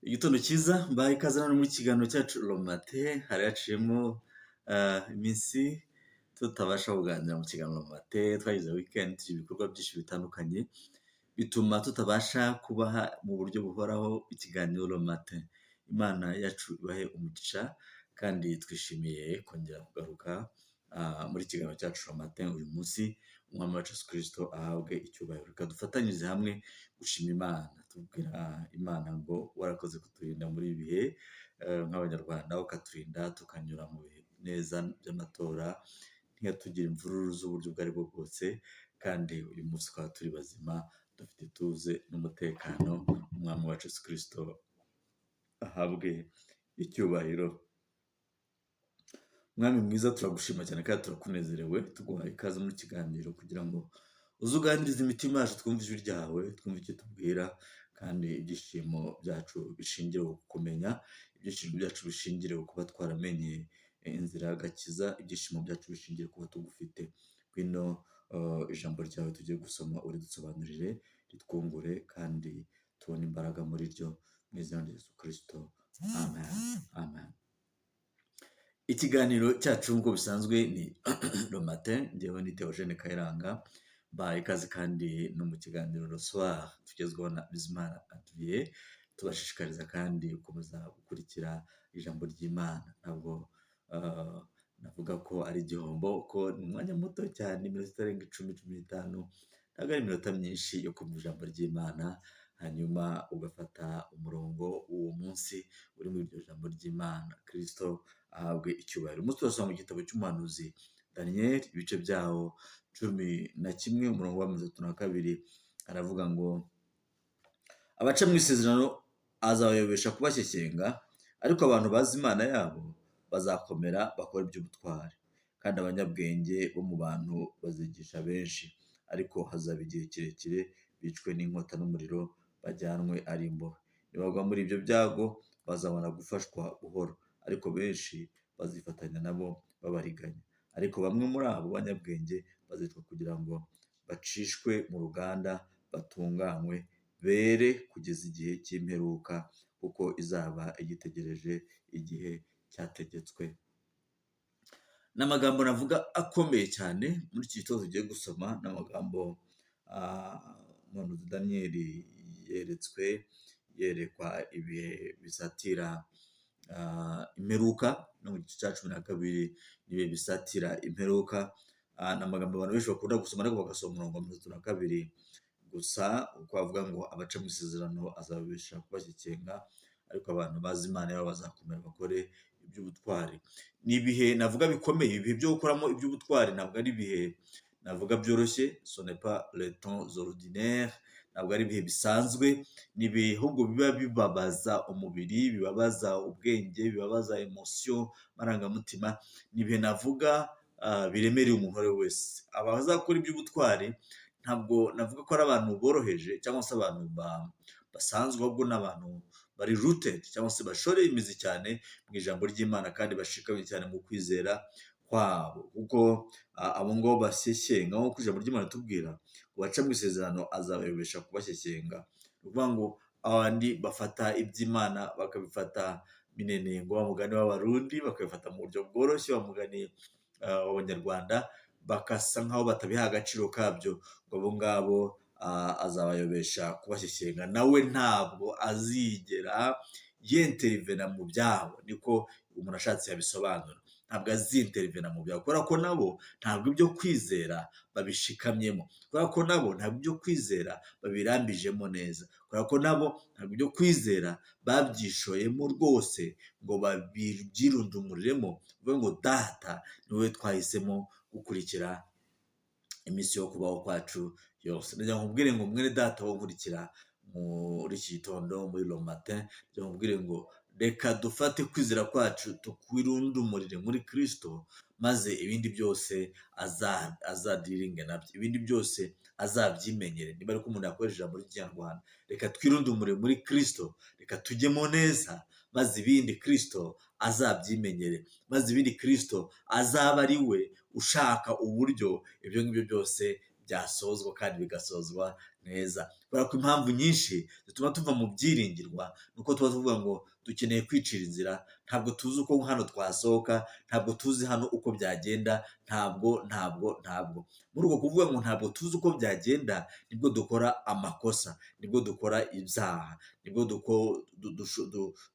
Igitondo cyiza, mbahaye ikaze hano muri kiganiro cyacu Le Matin. Hari haciyemo iminsi tutabasha kuganira mu kiganiro Le Matin, twagize weekend, tugira ibikorwa byinshi bitandukanye, bituma tutabasha kubaha mu buryo buhoraho ikiganiro Le Matin. Imana yacu ibahe umugisha, kandi twishimiye kongera kugaruka muri kiganiro cyacu Le Matin uyu munsi. Umwami wacu Yesu Kristo ahabwe icyubahiro. Reka dufatanyirize hamwe gushima Imana, tubwira Imana ngo warakoze kuturinda muri ibi bihe nk'Abanyarwanda, ukaturinda tukanyura mu bihe neza by'amatora, ntiyatugire imvururu z'uburyo ubwo aribwo bwose, kandi uyu munsi tukaba turi bazima, dufite ituze n'umutekano. Umwami wacu Yesu Kristo ahabwe icyubahiro. Mwami mwiza, turagushima cyane kandi turakunezerewe, tuguhaye ikaze muri kiganiro kugira ngo uze uganirize imitima yacu, twumve ijwi ryawe, twumve icyo tubwira, kandi ibyishimo byacu bishingire ku kumenya, ibyishimo byacu bishingire ku kuba twaramenye inzira y'agakiza, ibyishimo byacu bishingire kuba tugufite. Ngwino ijambo ryawe tugiye gusoma uridusobanurire, ritwungure kandi tubone imbaraga muri ryo, mu izina rya Yesu Kristo. Amen. Amen. Ikiganiro cyacu nk'uko bisanzwe ni Le Matin, njyewe ni Theogene Kayiranga, mbahaye ikaze kandi no mu kiganiro Le Soir tugezwaho na Bizimana Adrien, tubashishikariza kandi gukomeza gukurikira ijambo ry'Imana. Ntabwo navuga ko ari igihombo, ko ni umwanya muto cyane, iminota itarenga 10, 15, ntabwo ari iminota myinshi yo kumva ijambo ry'Imana, hanyuma ugafata umurongo w'uwo munsi uri muri iryo jambo ry'Imana. Kristo ahabwe icyubahiro. Umunsi turasoma mu gitabo cy'umuhanuzi Daniel, ibice byawo 11, umurongo wa 32, aravuga ngo: "Abaca mu isezerano azabayobesha kubashyeshyenga, ariko abantu bazi Imana yabo bazakomera bakora iby'ubutwari, kandi abanyabwenge bo mu bantu bazigisha benshi, ariko hazaba igihe kirekire bicwe n'inkota n'umuriro, bajyanwe ari imbohe. Nibagwa muri ibyo byago bazabona gufashwa buhoro, ariko benshi bazifatanya nabo babariganya. Ariko bamwe muri abo banyabwenge bazitwa kugira ngo bacishwe mu ruganda, batunganywe, bere kugeza igihe cy'imperuka, kuko izaba igitegereje igihe cyategetswe." Ni amagambo navuga akomeye cyane muri iki gitondo tugiye gusoma, ni amagambo umuhanuzi Daniyeli yeretswe, yerekwa ibihe bisatira imperuka, no mu gice cya 12 n'ibihe bisatira imperuka. Ni amagambo abantu benshi bakunda gusoma, ariko bagasoma umurongo wa 32 gusa, uko bavuga ngo abaca mu isezerano azababesha kubashyekenga, ariko abantu bazi Imana yabo bazakomera bakore iby'ubutwari. Ni ibihe navuga bikomeye, ibihe byo gukoramo iby'ubutwari ntabwo ari ibihe navuga byoroshye, ce n'est pas les temps ordinaires, ntabwo ari ibihe bisanzwe, ni ibihe ahubwo biba bibabaza umubiri, bibabaza ubwenge, bibabaza émotion, amarangamutima, ni ibihe navuga biremereye umuntu uwo ari we wese. Abazakora iby'ubutwari ntabwo navuga ko ari abantu boroheje cyangwa se abantu basanzwe, ahubwo ni abantu bari rooted cyangwa se bashoreye imizi cyane mu ijambo ry'Imana kandi bashikamye cyane mu kwizera kwabo, kuko abo ngabo bashyeshyenga, nk'uko ijambo ry'Imana ritubwira ngo baca mu isezerano azabayobesha kubashyeshyenga. Ni ukuvuga ngo abandi bafata iby'Imana bakabifata minenengo, wa mugani w'Abarundi, bakabifata mu buryo bworoshye, wa mugani w'Abanyarwanda, bagasa nk'aho batabiha agaciro kabyo, ngo abo ngabo azabayobesha kubashyeshyenga, nawe ntabwo azigera yintervena mu byabo, niko umuntu ashatse yabisobanura. Ntabwo azintervena mu byabo, kubera ko nabo ntabwo ibyo kwizera babishikamyemo, kubera ko nabo ntabwo ibyo kwizera babirambijemo neza, kubera ko nabo ntabwo ibyo kwizera babyishoyemo rwose ngo babyirundumuriremo, bavuge ngo Data ni wowe twahisemo gukurikira iminsi yo kubaho kwacu yose. Ndagira ngo nkubwire ngo mwene Data wo nkurikira muri iki gitondo muri Le Matin, ndagira ngo nkubwire ngo reka dufate kwizera kwacu tukwirundumurire muri Kristo, maze ibindi byose azadiringe nabyo, ibindi byose azabyimenyere. Niba ariko umuntu yakoresha ijambo ry'Ikinyarwanda, reka twirundumurire muri Kristo, reka tujyemo neza, maze ibindi Kristo azabyimenyere, maze ibindi Kristo azaba ari we ushaka uburyo ibyo ngibyo byose byasozwa kandi bigasozwa Meza. Kubera ko impamvu nyinshi zituma tuva mu byiringirwa ni uko tuba tuvuga ngo dukeneye kwicira inzira, ntabwo tuzi uko hano twasohoka, ntabwo tuzi hano uko byagenda, ntabwo ntabwo ntabwo. Muri uko kuvuga ngo ntabwo tuzi uko byagenda, nibwo dukora amakosa, nibwo dukora ibyaha, nibwo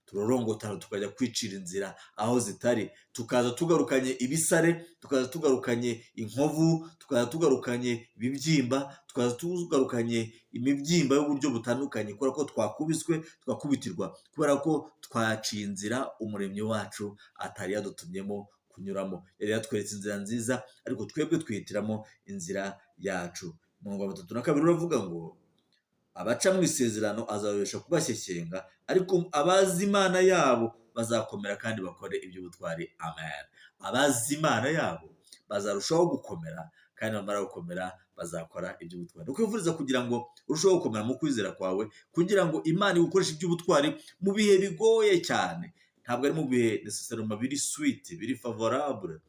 turorongotana tukajya kwicira inzira aho zitari, tukaza tugarukanye ibisare, tukaza tugarukanye inkovu, tukaza tugarukanye ibibyimba, tukaza tugarukanye imibyimba y'uburyo butandukanye, kubera ko twakubiswe, tugakubitirwa, kubera ko twaciye inzira umuremyi wacu atari yadutumyemo kunyuramo. Yari yatweretse inzira nziza, ariko twebwe twihitiramo inzira yacu. Umurongo wa 32 uravuga ngo abaca mu isezerano azababesha kubashyeshyenga, ariko abazi Imana yabo bazakomera kandi bakore iby'ubutwari. Amen. Abazi Imana yabo bazarushaho gukomera, kandi bamara gukomera bazakora iby'ubutwari. Ukwifuriza kugira ngo urusheho gukomera mu kwizera kwawe, kugira ngo Imana igukoreshe iby'ubutwari mu bihe bigoye cyane. Ntabwo ari mu bihe nécessairement biri sweet, biri favorable,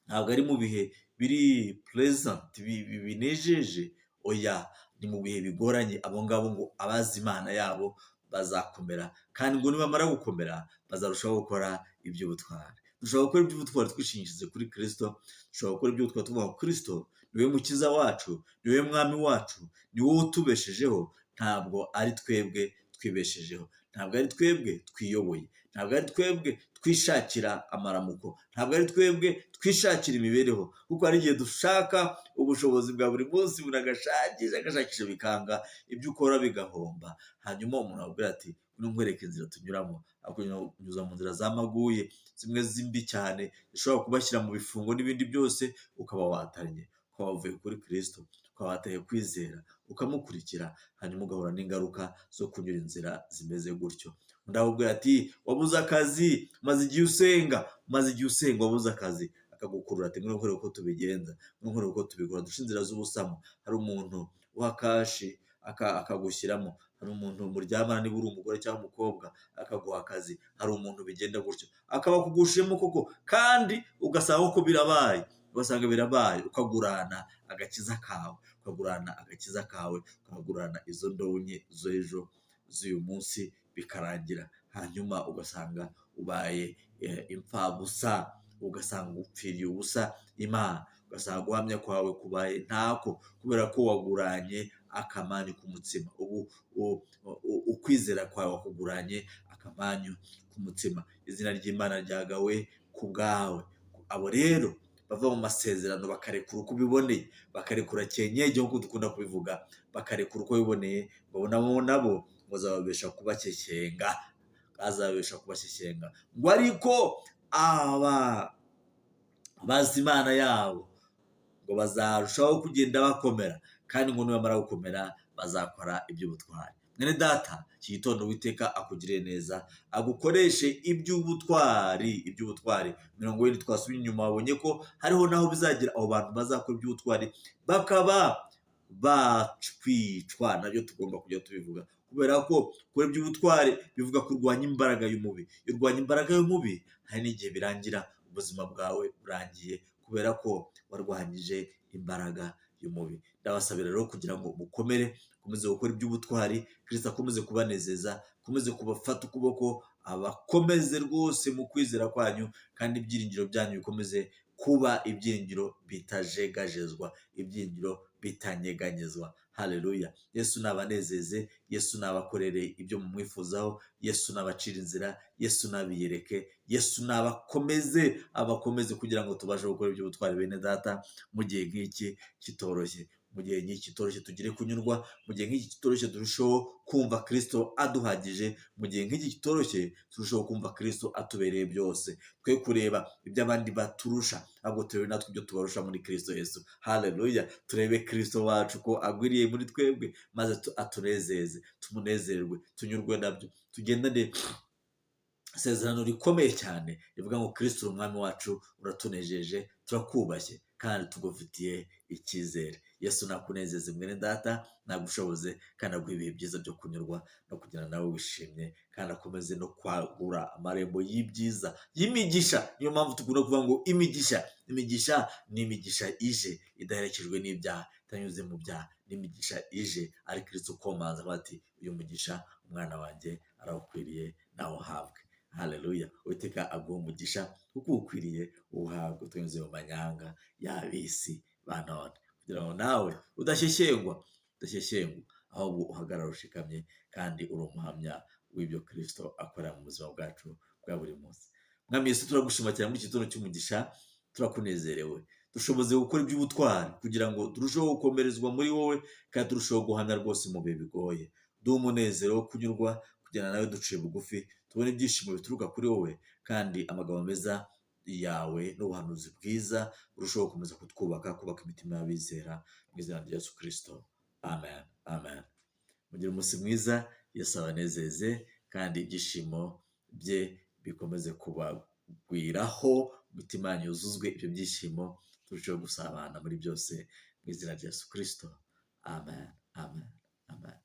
ntabwo ari mu bihe biri pleasant, binejeje, oya, ni mu bihe bigoranye. Abo ngabo ngo abazi Imana yabo bazakomera, kandi ngo nibamara gukomera bazarushaho gukora iby'ubutwari. Dushobora gukora iby'ubutwari twishingikirije kuri Kristo, dushobora gukora iby'ubutwari tuvuga ngo Kristo niwe mukiza wacu, niwe mwami wacu, ni wowe utubeshejeho, ntabwo ari twebwe twibeshejeho, ntabwo ari twebwe twiyoboye, ntabwo ari twebwe twishakira amaramuko, ntabwo ari twebwe twishakira imibereho, kuko hari igihe dushaka ubushobozi bwa buri munsi, umuntu agashakisha agashakisha bikanga, ibyo ukora bigahomba, hanyuma umuntu akubwira ati ngwino nkwereke inzira tunyuramo, akunyuza mu nzira z'amaguye, zimwe zimbi cyane zishobora kubashyira mu bifungo n'ibindi byose, ukaba watanye, ukaba wavuye kuri Kristo, ukaba wataye kwizera, ukamukurikira, hanyuma ugahura n'ingaruka zo kunyura inzira zimeze gutyo. Undi akubwira ati wabuze akazi, umaze igihe usenga, umaze igihe usenga wabuze akazi, akagukurura ati ngwino nkwereke uko tubigenza, ngwino nkwereke uko tubikora, duce inzira z'ubusamo. Hari umuntu uha cash akagushyiramo, hari umuntu muryamana niba uri umugore cyangwa umukobwa akaguha akazi, hari umuntu bigenda gutyo, akaba akugushiyemo koko, kandi ugasanga koko birabaye, ugasanga birabaye, ukagurana agakiza kawe, ukagurana agakiza kawe, ukagurana izo ndonke z'ejo z'uyu munsi, bikarangira, hanyuma ugasanga ubaye imfabusa, ugasanga upfiriye ubusa Imana, ugasanga guhamya kwawe kubaye ntako, kubera ko waguranye akamanyu k'umutsima. Ubu ukwizera kwawe wakuguranye akamanyu k'umutsima, izina ry'Imana ryagawe ku bwawe. Abo rero bava mu masezerano bakarekura uko biboneye, bakarekura cyenyege nk'uko dukunda kubivuga, bakarekura uko biboneye, ngo nabo nabo ngo azababesha kubashyeshyenga, azababesha kubashyeshyenga, ngo ariko aba bazi Imana yabo ngo bazarushaho kugenda bakomera, kandi ngo nibamara gukomera bazakora iby'ubutwari. Mwene data, iki gitondo Uwiteka akugirire neza, agukoreshe iby'ubutwari, iby'ubutwari. 40 twasubiye inyuma wabonye ko hariho n'aho bizagira abo bantu bazakora iby'ubutwari bakaba bakwicwa, nabyo tugomba kujya tubivuga, kubera ko gukora iby'ubutwari bivuga kurwanya imbaraga y'umubi. Iyo urwanya imbaraga y'umubi, hari n'igihe birangira ubuzima bwawe burangiye, kubera ko warwanyije imbaraga y'umubi. Ndabasabira rero kugira ngo mukomere, mukomeze gukora iby'ubutwari, Kristo akomeze kubanezeza, akomeze kubafata ukuboko, abakomeze rwose mu kwizera kwanyu, kandi ibyiringiro byanyu bikomeze kuba ibyiringiro bitajegajezwa, ibyiringiro bitanyeganyezwa. Haleluya! Yesu nabanezeze, Yesu nabakorere ibyo mumwifuzaho, Yesu nabacira inzira, Yesu nabiyereke, Yesu nabakomeze, abakomeze kugira ngo tubashe gukora iby'ubutwari bene data mu gihe nk'iki kitoroshye. Mu gihe nk'iki kitoroshye tugire kunyurwa, mu gihe nk'iki kitoroshye turusheho kumva Kristo aduhagije, mu gihe nk'iki kitoroshye turusheho kumva Kristo atubereye byose. Twe kureba ibyo abandi baturusha, ahubwo turebe natwe ibyo tubarusha muri Kristo Yesu. Haleluya! Turebe Kristo wacu ko agwiriye muri twebwe, maze atunezeze, tumunezerwe, tunyurwe nabyo, tugendane isezerano rikomeye cyane rivuga ngo Kristo uri umwami wacu, uratunejeje, turakubashye kandi tugufitiye icyizere. Yesu nakunezeze mwene data, nagushoboze kandi aguhe ibihe byiza byo kunyurwa no kugenda nawe wishimye, kandi akomeze no kwagura amarembo y'ibyiza, y'imigisha. Niyo mpamvu dukunda kuvuga ngo imigisha, imigisha ni imigisha ije idaherekejwe n'ibyaha, itanyuze mu byaha. N'imigisha ije ari Kristo ukomanza avuga ati: "Uyu mugisha umwana wanjye arawukwiriye, nawe uhabwe." Haleluya! Uwiteka aguha umugisha kuko uwukwiriye uwuhabwe, tunyuze mu manyanga y'ab'isi ba none, kugira ngo nawe udashyeshyengwa, udashyeshyengwa, ahubwo uhagarara ushikamye kandi uri umuhamya w'ibyo Kristo akora mu buzima bwacu bwa buri munsi. Mwami Yesu, turagushima cyane muri iki gitondo cy'umugisha, turakunezerewe. Dushoboze gukora iby'ubutwari kugira ngo turusheho gukomerezwa muri wowe kandi turusheho guhamya rwose mu bihe bigoye. Duhe umunezero wo kunyurwa, kugenda nawe duciye bugufi, tubone ibyishimo bituruka kuri wowe, kandi amagambo meza yawe n'ubuhanuzi bwiza burusheho gukomeza kutwubaka, kubaka imitima y'abizera, mu izina rya Yesu Kristo. Amen, amen. Mugire umunsi mwiza, Yesu abanezeze kandi ibyishimo bye bikomeze kubagwiraho, imitima yanyu yuzuzwe ibyo byishimo, turusheho gusabana muri byose, mu izina rya Yesu Kristo. Amen, amen, amen.